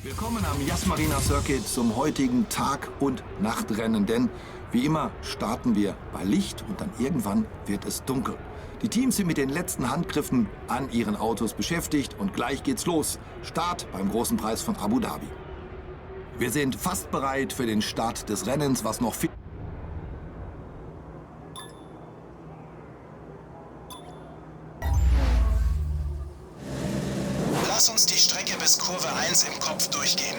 Willkommen am Yas Marina Circuit zum heutigen Tag- und Nachtrennen, denn wie immer starten wir bei Licht und dann irgendwann wird es dunkel. Die Teams sind mit den letzten Handgriffen an ihren Autos beschäftigt und gleich geht's los. Start beim großen Preis von Abu Dhabi. Wir sind fast bereit für den Start des Rennens, was noch fehlt. Lass uns die Strecke bis Kurve 1 im Kopf durchgehen.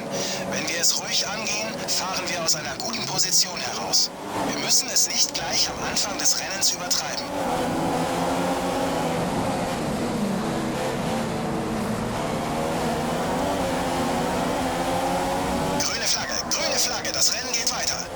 Wenn wir es ruhig angehen, fahren wir aus einer guten Position heraus. Wir müssen es nicht gleich am Anfang des Rennens übertreiben. Grüne Flagge, grüne Flagge, das Rennen geht weiter.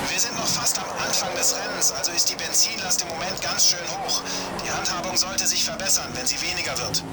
Wir sind noch fast am Anfang des Rennens, also ist die Benzinlast im Moment ganz schön hoch. Die Handhabung sollte sich verbessern, wenn sie weniger wird.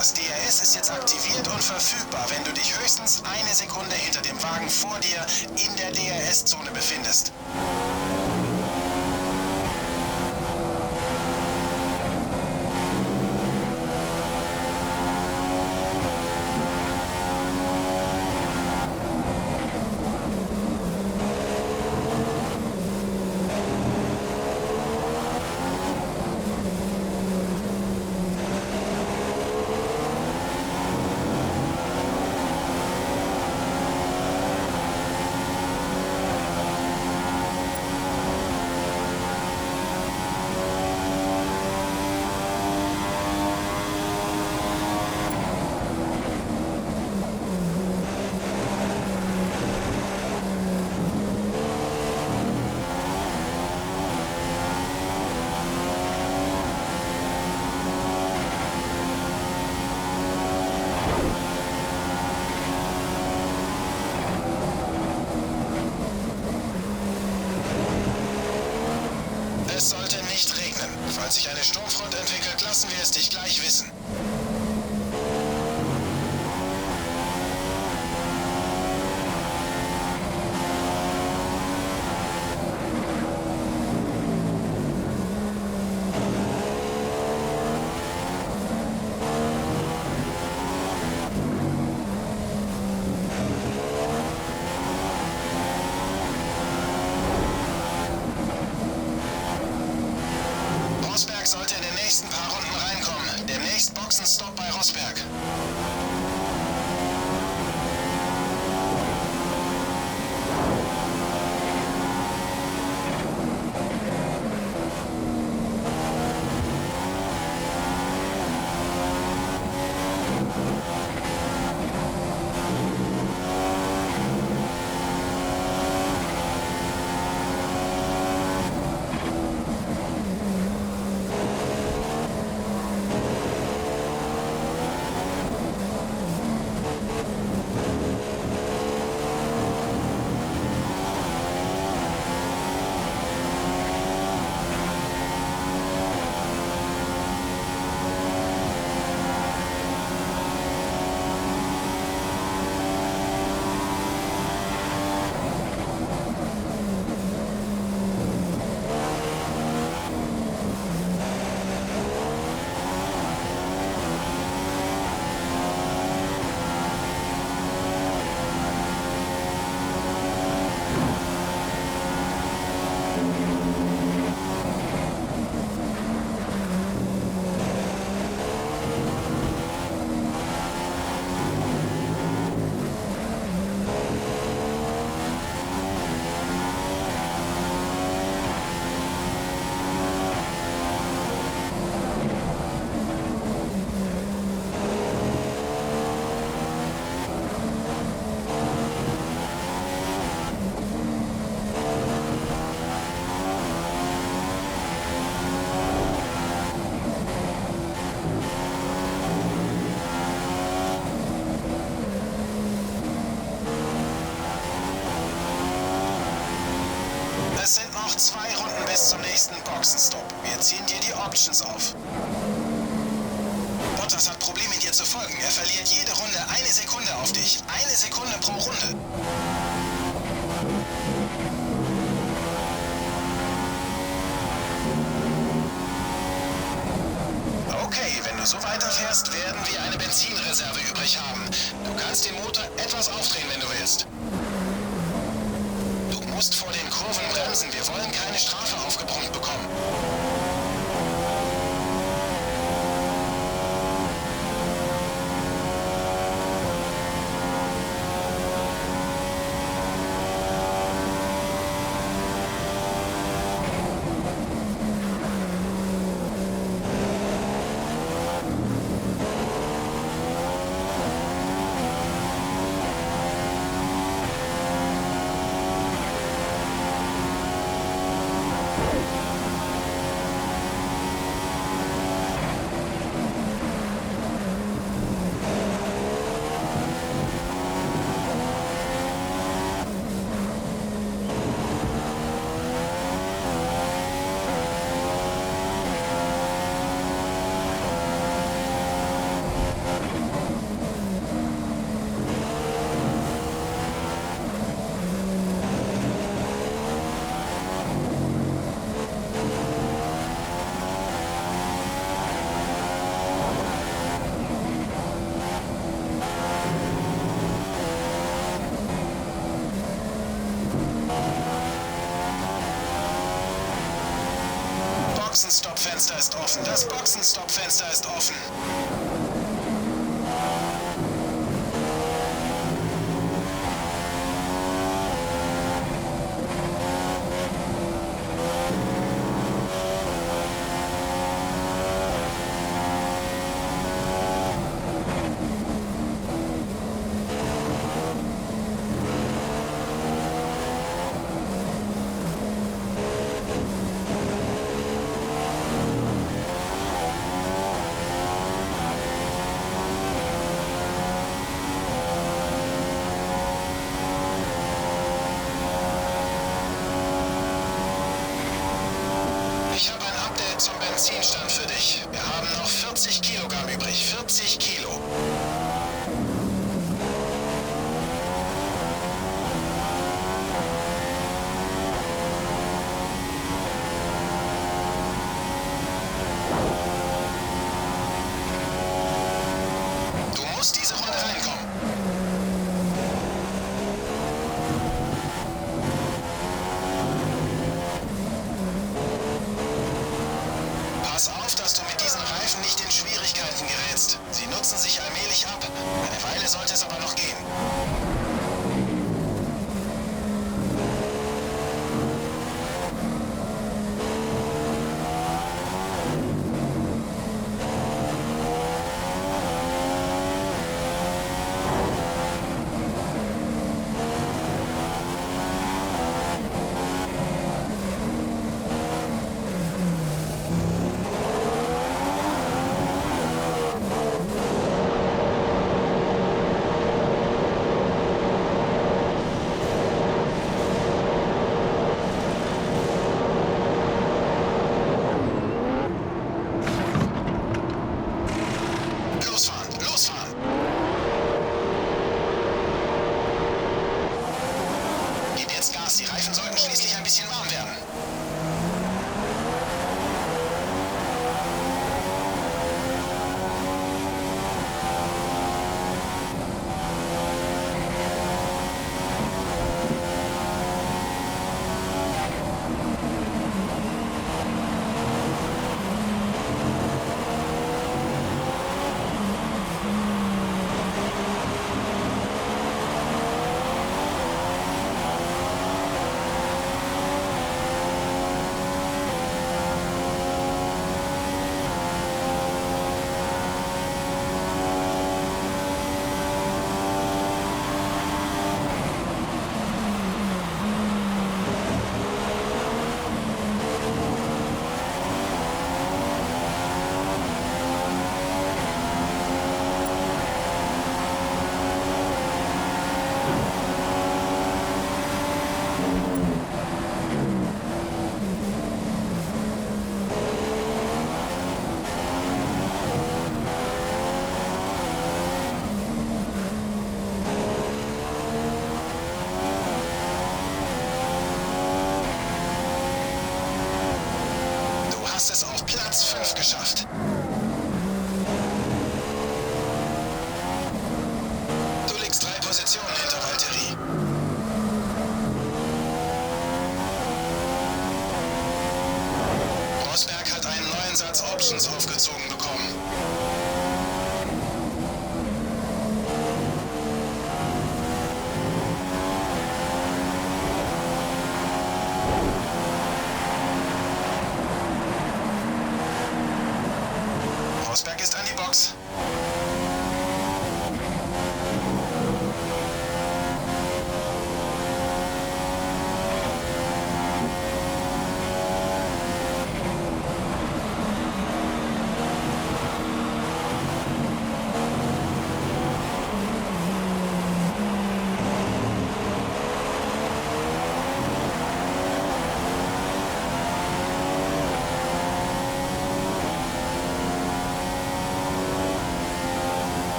Das DRS ist jetzt aktiviert und verfügbar, wenn du dich höchstens eine Sekunde hinter dem Wagen vor dir in der DRS-Zone befindest. Es sollte nicht regnen. Falls sich eine Sturmfront entwickelt, lassen wir es dich gleich wissen. Rosberg sollte in den nächsten paar Runden reinkommen. Demnächst Boxenstopp bei Rosberg. Es sind noch 2 Runden bis zum nächsten Boxenstopp. Wir ziehen dir die Options auf. Bottas hat Probleme, dir zu folgen. Er verliert jede Runde 1 Sekunde auf dich. 1 Sekunde pro Runde. Okay, wenn du so weiterfährst, werden wir eine Benzinreserve übrig haben. Du kannst den Motor etwas aufdrehen, wenn du willst. Du musst vor den Kurven bremsen. Wir wollen keine Strafe aufgebrummt bekommen. Boxenstopp-Fenster ist offen. Das Boxenstopp-Fenster ist offen. Ich habe ein Update zum Benzinstand für dich. Wir haben noch 40 Kilogramm übrig. 40 Kilo. Du musst diese Runde reinkommen. Pass auf, dass du mit diesen Reifen nicht in Schwierigkeiten gerätst. Sie nutzen sich allmählich ab. Eine Weile sollte es aber noch gehen. Losfahren, losfahren! Gib jetzt Gas, die Reifen sollten schließlich ein bisschen warm werden. Du hast es auf Platz 5 geschafft. Du liegst 3 Positionen hinter Valtteri. Rosberg hat einen neuen Satz Options aufgezogen bekommen. Rosberg ist an die Box.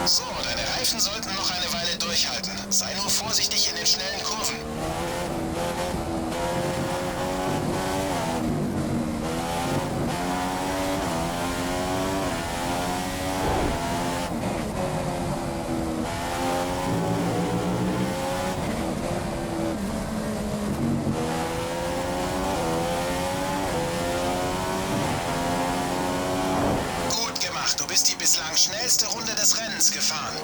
So, deine Reifen sollten noch eine Weile durchhalten. Sei nur vorsichtig in den schnellen Kurven. Gut gemacht, du bist die bislang schnellste schnellste Runde des Rennens gefahren.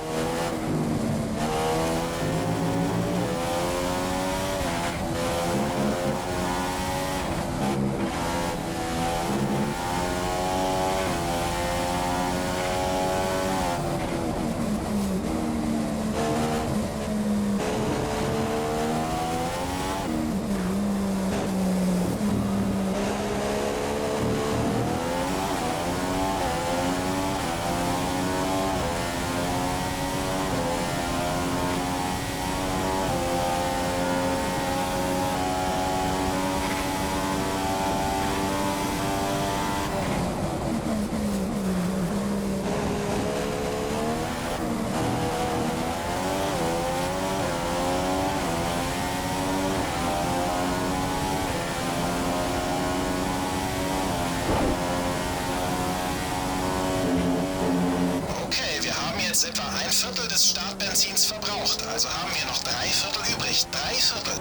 Okay, wir haben jetzt etwa ein Viertel des Startbenzins verbraucht. Also haben wir noch 3/4 übrig. 3/4.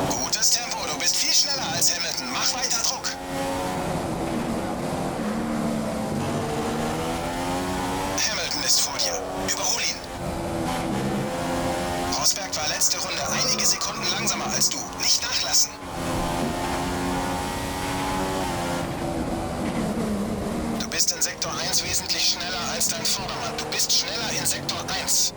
Gutes Tempo, du bist viel schneller als Hamilton. Mach weiter Druck. Hamilton ist vor dir. Überhol ihn. Rosberg war letzte Runde einige Sekunden langsamer als du. Nicht nachlassen. Du bist in Sektor 1 wesentlich schneller als dein Vordermann. Du bist schneller in Sektor 1.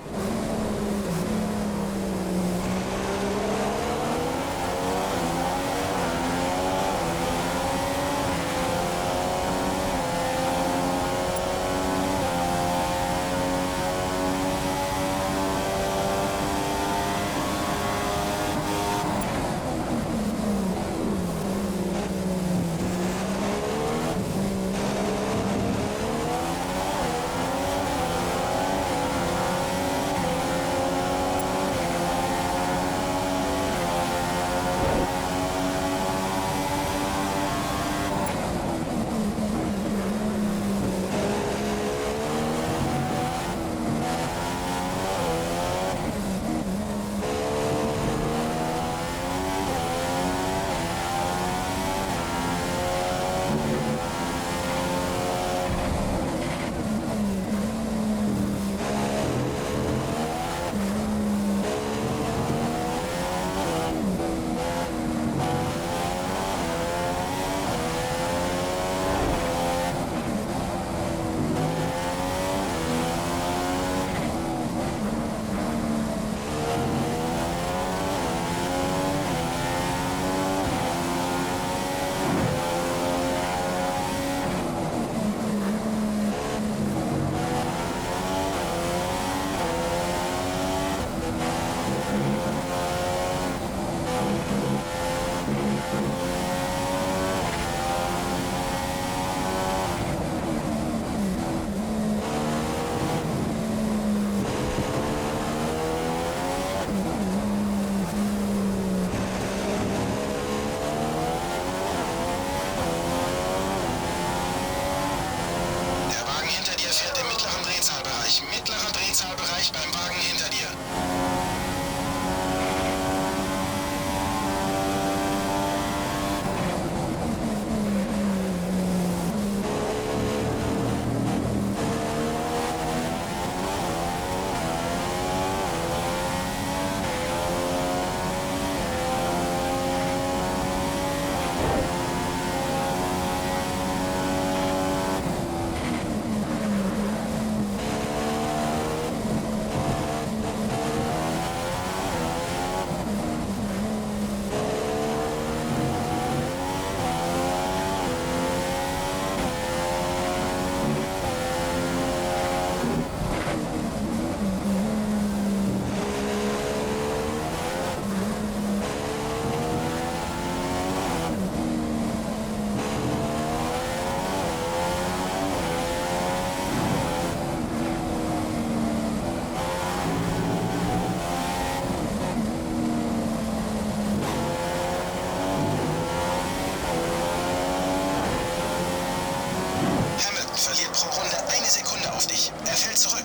Verhalten verliert pro Runde eine Sekunde auf dich. Er fällt zurück.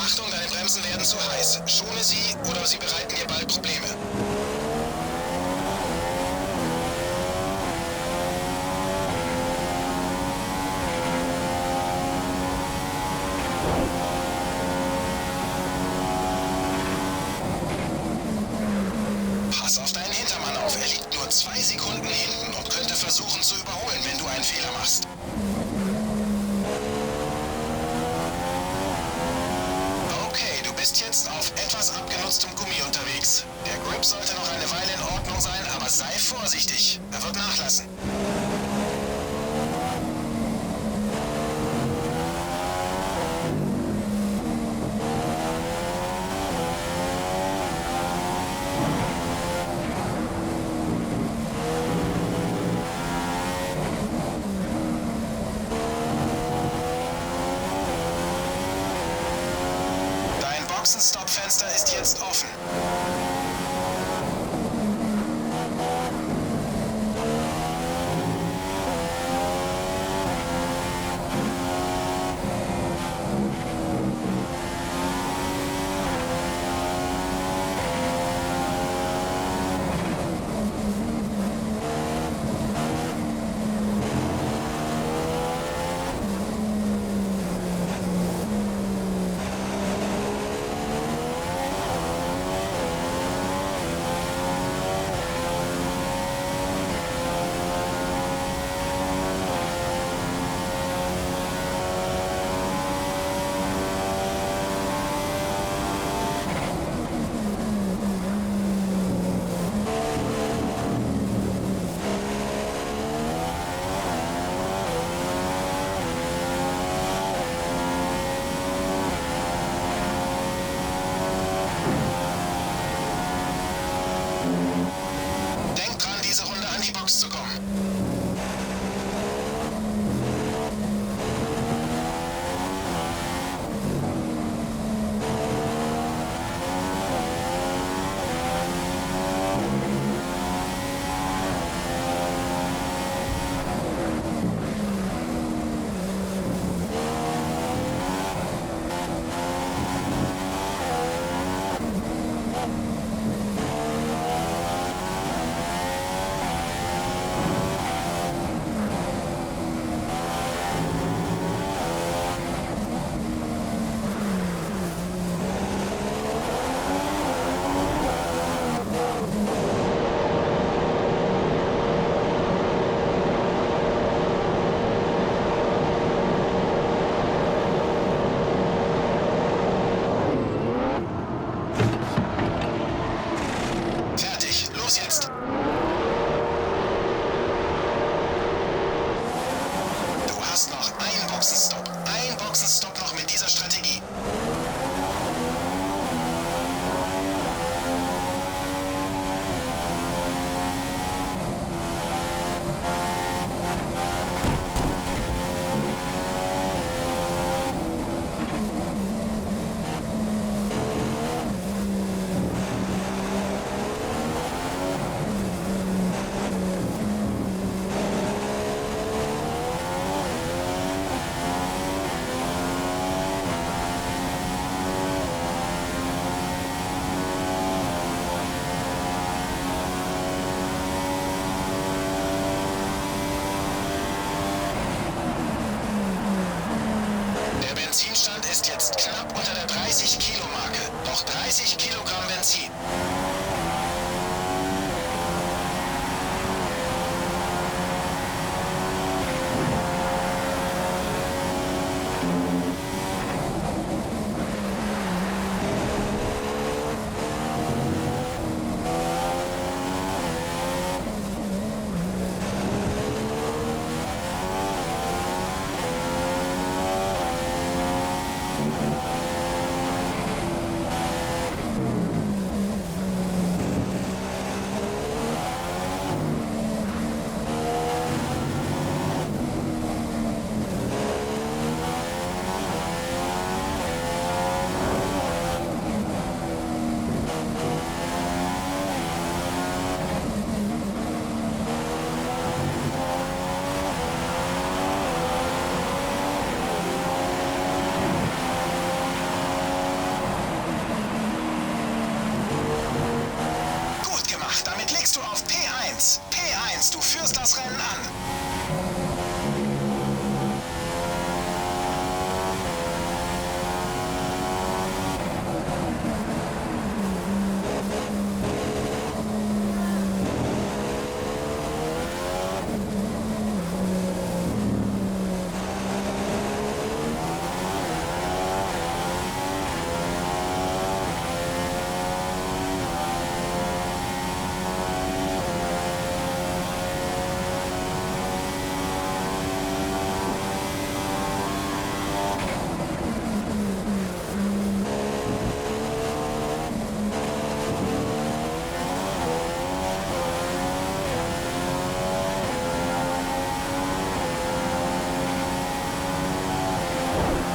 Achtung, deine Bremsen werden zu heiß. Schone sie oder sie bereiten dir bald Probleme. Pass auf deinen Hintermann auf. Er liegt nur 2 Sekunden hinten und könnte versuchen zu überholen, wenn du einen Fehler machst. Okay, du bist jetzt auf etwas abgenutztem Gummi unterwegs. Der Grip sollte noch eine Weile in Ordnung sein, aber sei vorsichtig. Er wird nachlassen. Dein Boxenstopp-Fenster ist jetzt offen. Denk dran, diese Runde an die Box zu kommen. Fertig, los jetzt. Du hast noch einen Boxenstopp. Ein Boxenstopp noch mit dieser Strategie. Der Benzinstand ist jetzt knapp unter der 30-Kilo-Marke. Noch 30 Kilogramm Benzin. uns das Rennen an.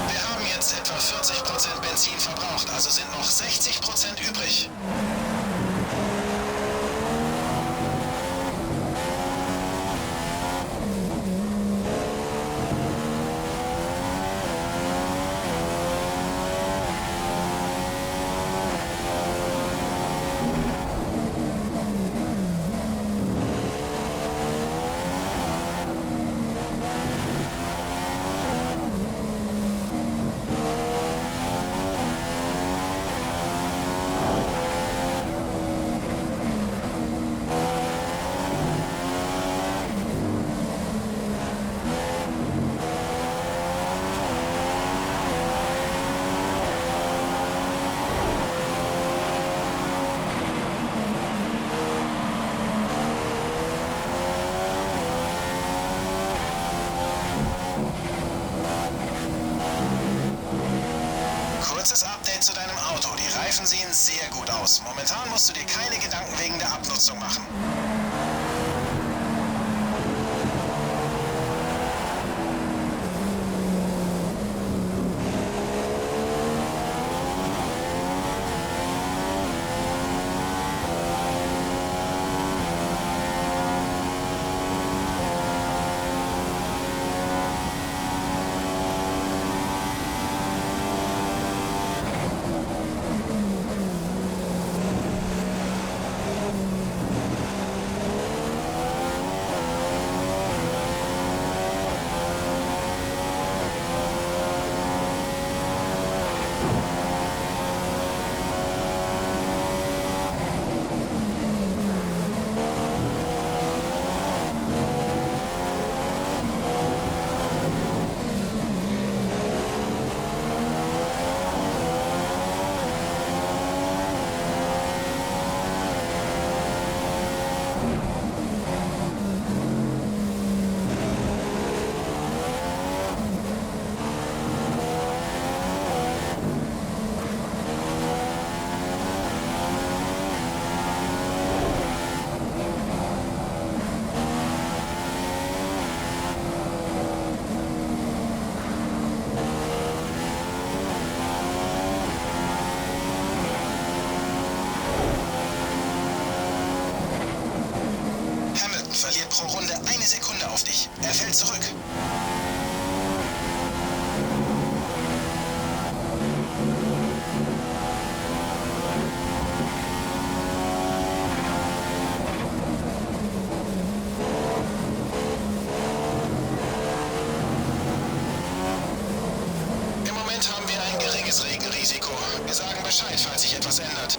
Wir haben jetzt etwa 40% Benzin verbraucht, also sind noch 60% übrig. Kurzes Update zu deinem Auto. Die Reifen sehen sehr gut aus. Momentan musst du dir keine Gedanken wegen der Abnutzung machen. Hamilton verliert pro Runde eine Sekunde auf dich. Er fällt zurück. Im Moment haben wir ein geringes Regenrisiko. Wir sagen Bescheid, falls sich etwas ändert.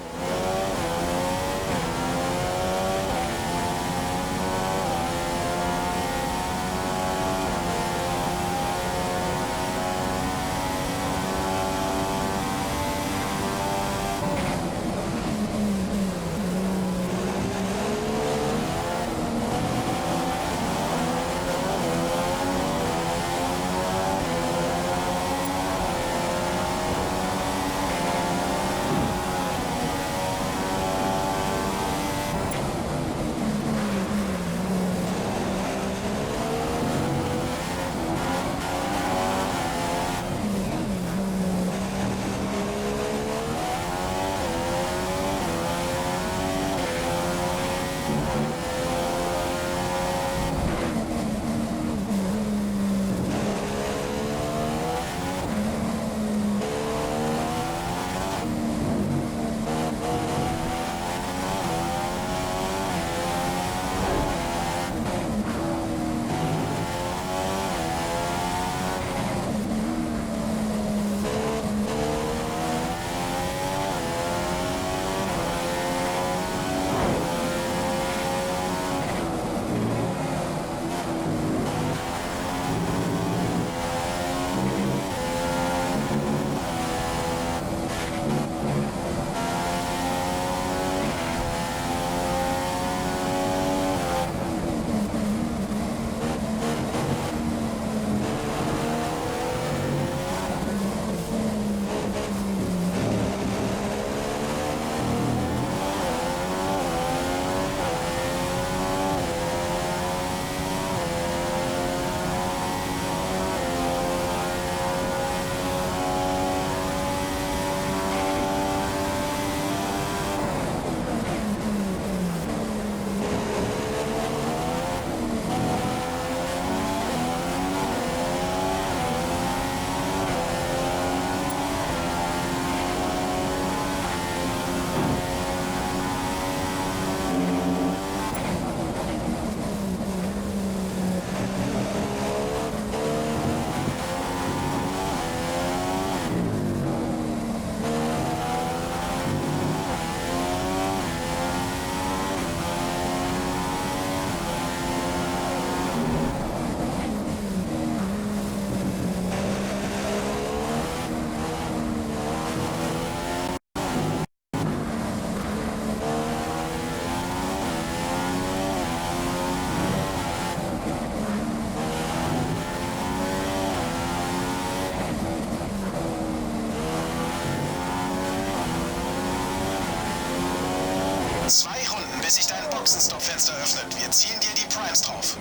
bis sich dein Boxenstopp-Fenster öffnet. Wir ziehen dir die Primes drauf.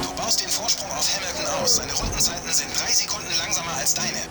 Du baust den Vorsprung auf Hamilton aus. Seine Rundenzeiten sind 3 Sekunden langsamer als deine.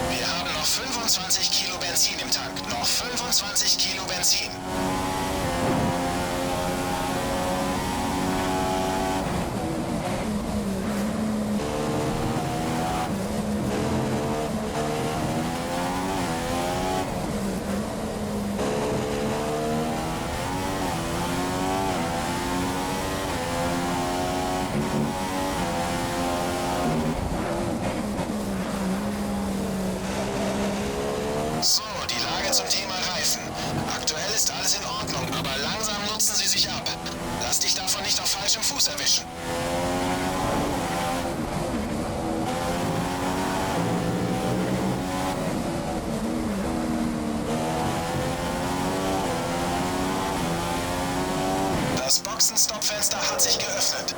Wir haben noch 25 Kilo Benzin im Tank. Noch 25 Kilo Benzin. So, die Lage zum Thema Reifen. Aktuell ist alles in Ordnung, aber langsam nutzen sie sich ab. Lass dich davon nicht auf falschem Fuß erwischen. Das Boxenstoppfenster hat sich geöffnet.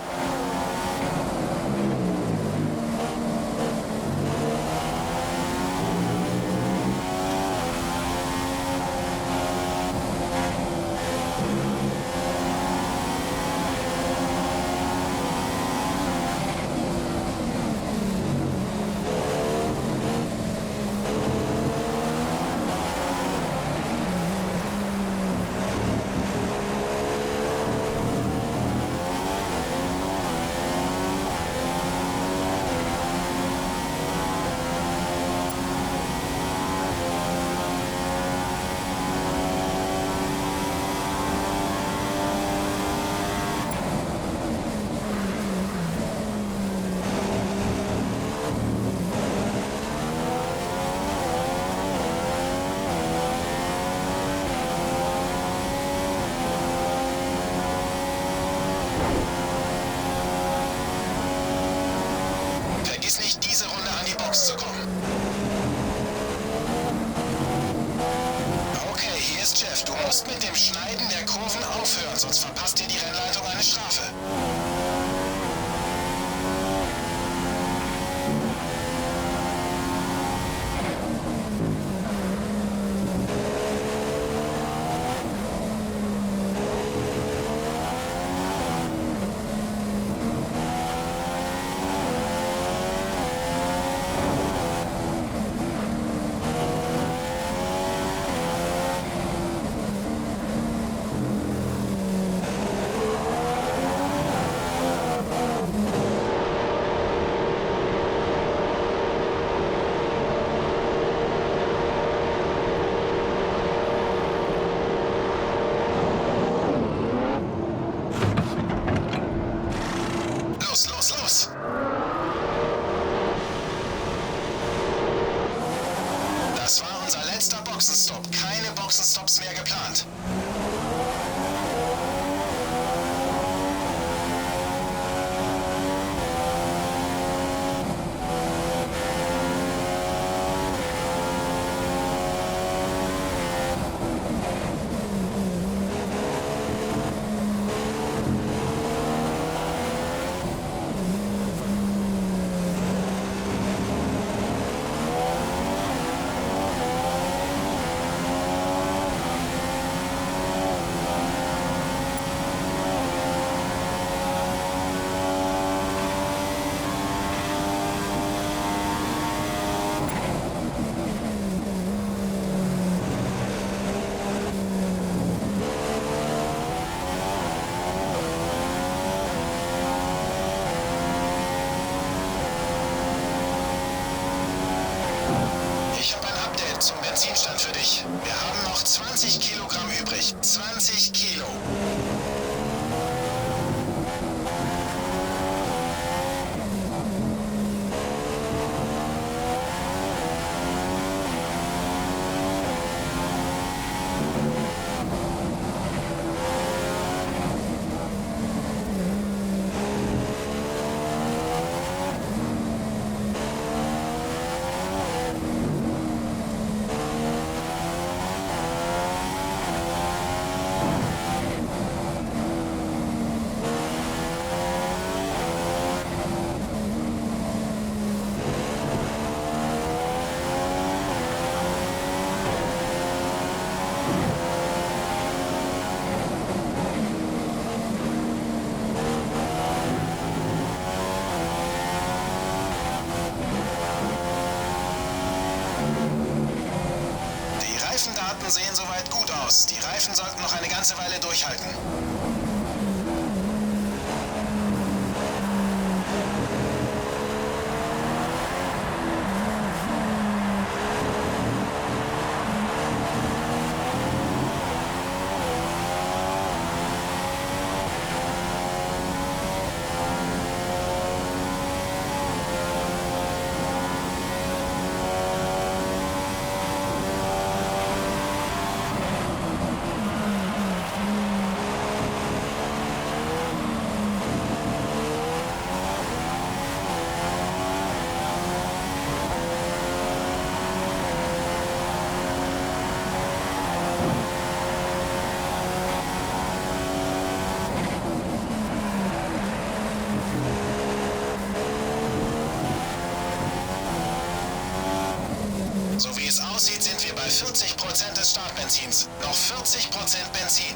Vergiss nicht, diese Runde an die Box zu kommen. Okay, hier ist Jeff. Du musst mit dem Schneiden der Kurven aufhören, sonst verpasst dir die Rennleitung eine Strafe. Los, los, los! Das war unser letzter Boxenstopp. Keine Boxenstopps mehr geplant. Benzinstand für dich. Wir haben noch 20 Kilogramm übrig. 20 Kilo. Die Reifendaten sehen soweit gut aus. Die Reifen sollten noch eine ganze Weile durchhalten. So wie es aussieht, sind wir bei 40% des Startbenzins. Noch 40% Benzin.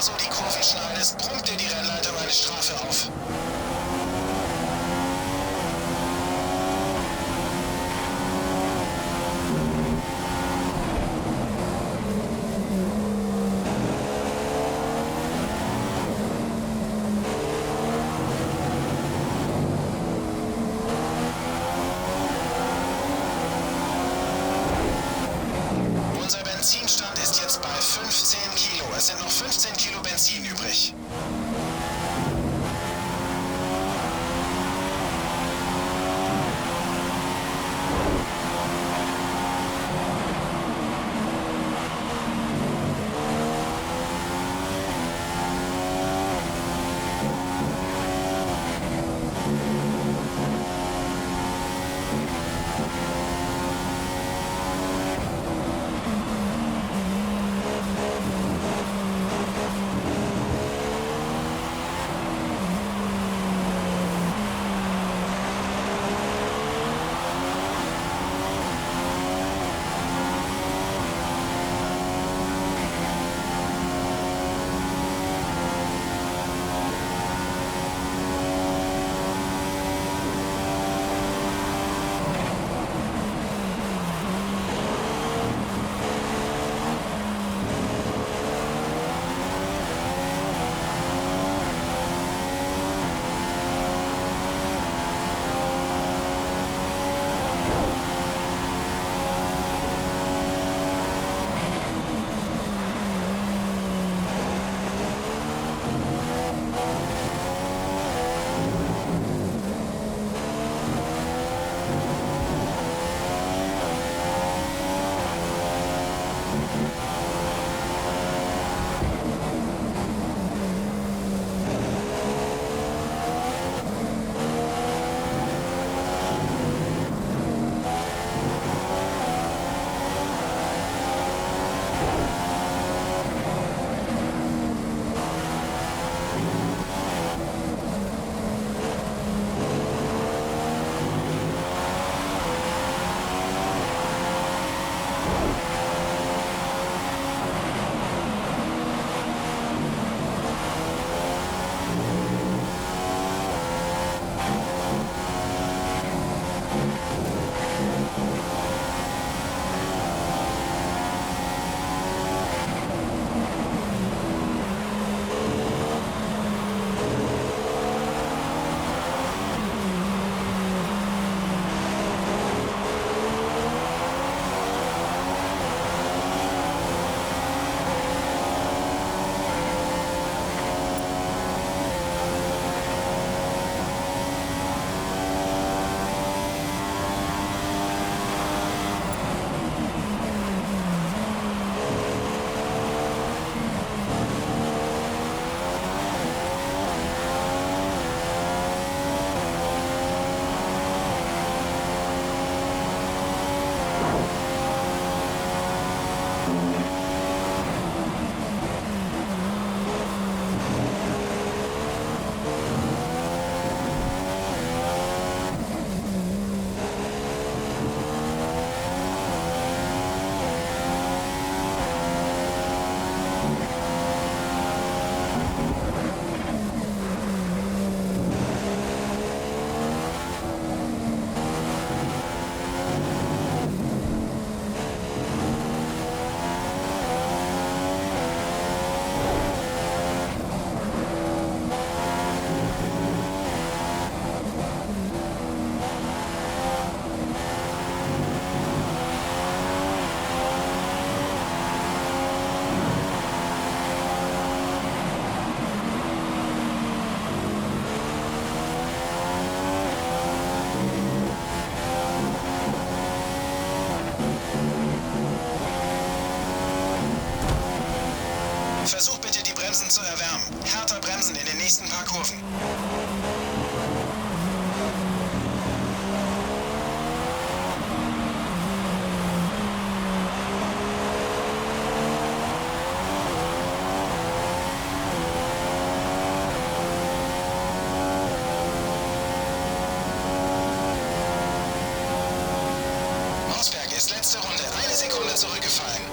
du so die Kurven schneidest, brummt dir die Rennleitung eine Strafe auf. Unser Benzinstand ist jetzt bei 15 Kilo. Es sind noch 15 Kilo Benzin übrig. Versuch bitte, die Bremsen zu erwärmen. Härter bremsen in den nächsten paar Kurven. Rosberg ist letzte Runde eine Sekunde zurückgefallen.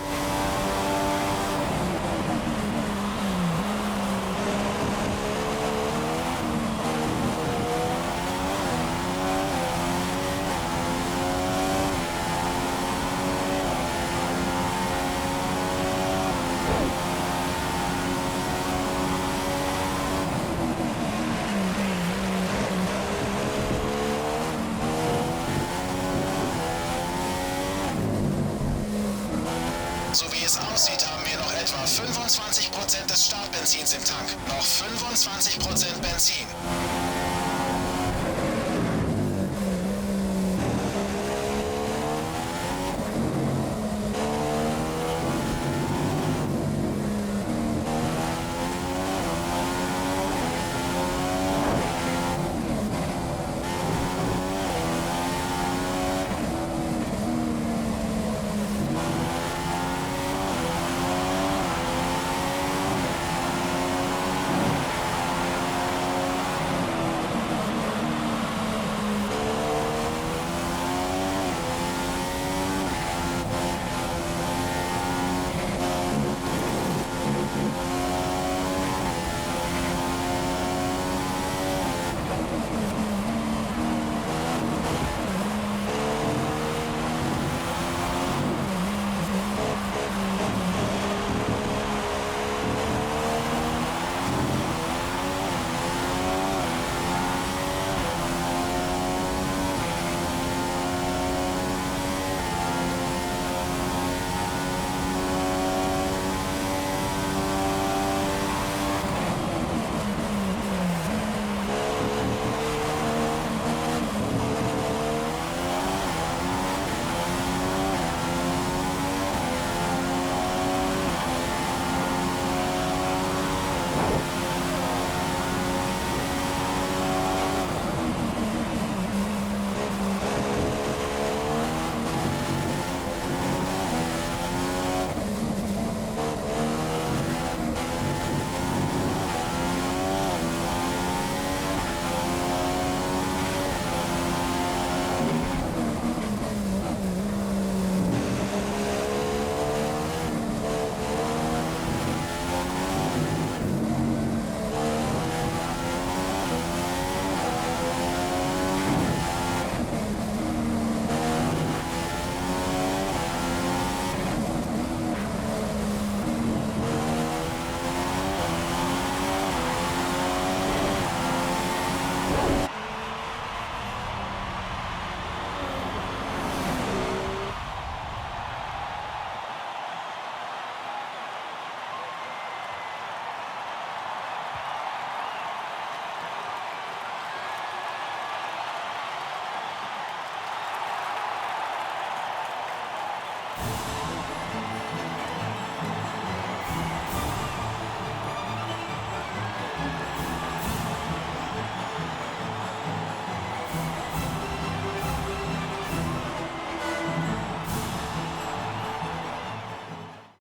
So wie es aussieht, haben wir noch etwa 25% des Startbenzins im Tank. Noch 25% Benzin.